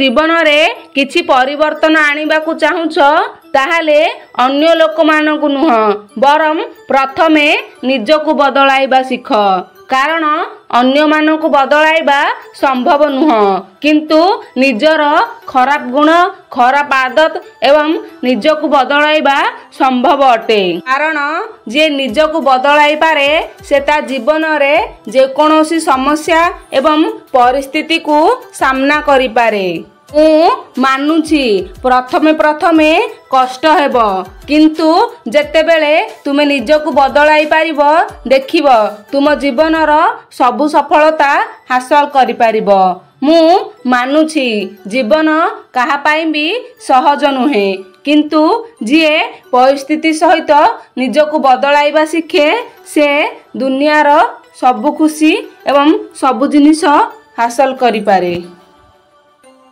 ଜୀବନରେ କିଛି ପରିବର୍ତ୍ତନ ଆଣିବାକୁ ଚାହୁଁଛ, ତାହେଲେ ଅନ୍ୟ ଲୋକମାନଙ୍କୁ ନୁହଁ, ବରଂ ପ୍ରଥମେ ନିଜକୁ ବଦଳାଇବା ଶିଖ। କାରଣ ଅନ୍ୟମାନଙ୍କୁ ବଦଳାଇବା ସମ୍ଭବ ନୁହଁ, କିନ୍ତୁ ନିଜର ଖରାପ ଗୁଣ, ଖରାପ ଆଦତ ଏବଂ ନିଜକୁ ବଦଳାଇବା ସମ୍ଭବ ଅଟେ। କାରଣ ଯିଏ ନିଜକୁ ବଦଳାଇ ପାରେ, ସେ ତା ଜୀବନରେ ଯେକୌଣସି ସମସ୍ୟା ଏବଂ ପରିସ୍ଥିତିକୁ ସାମ୍ନା କରିପାରେ। ମୁଁ ମାନୁଛି, ପ୍ରଥମେ ପ୍ରଥମେ କଷ୍ଟ ହେବ, କିନ୍ତୁ ଯେତେବେଳେ ତୁମେ ନିଜକୁ ବଦଳାଇ ପାରିବ, ଦେଖିବ ତୁମ ଜୀବନର ସବୁ ସଫଳତା ହାସଲ କରିପାରିବ। ମୁଁ ମାନୁଛି, ଜୀବନ କାହା ପାଇଁ ବି ସହଜ ନୁହେଁ, କିନ୍ତୁ ଯିଏ ପରିସ୍ଥିତି ସହିତ ନିଜକୁ ବଦଳାଇବା ଶିଖେ, ସେ ଦୁନିଆର ସବୁ ଖୁସି ଏବଂ ସବୁ ଜିନିଷ ହାସଲ କରିପାରେ।